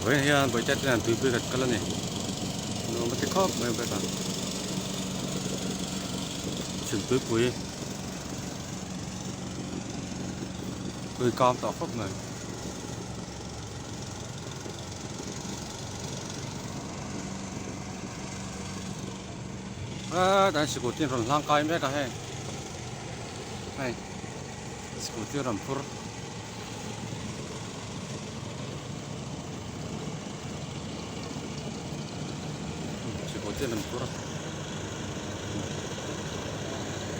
Vawiin hian bawihte te hian tuipui kan kal a ni nuam a ti khawp mai bawk a chhim tuipui tui kam tawh khawp mai. Hetah hian scooty an rawn hlang kai mek a hei hei scooty a rawn phur scooty an rawn phur a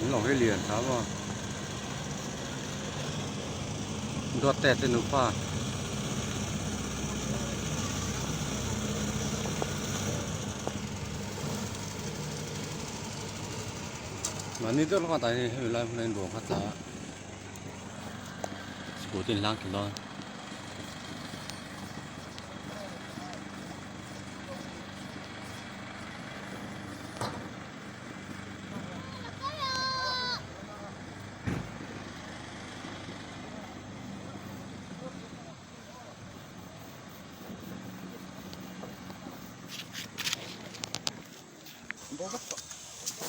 an lawng hi lian tha maw duat te nupa. Mahni deuh lawk a tah hian hemi lai hmunah hian ruang kha tla a scooty an hlang thla dawn.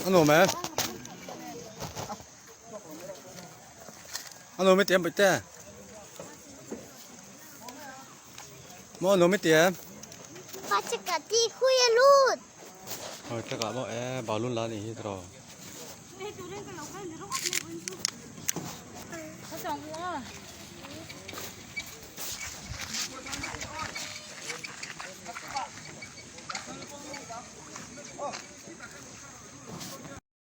A nuam e a nuam i ti em bawihte maw a nuam i ti em Hoi takah maw e balloon la anih hi tiraw.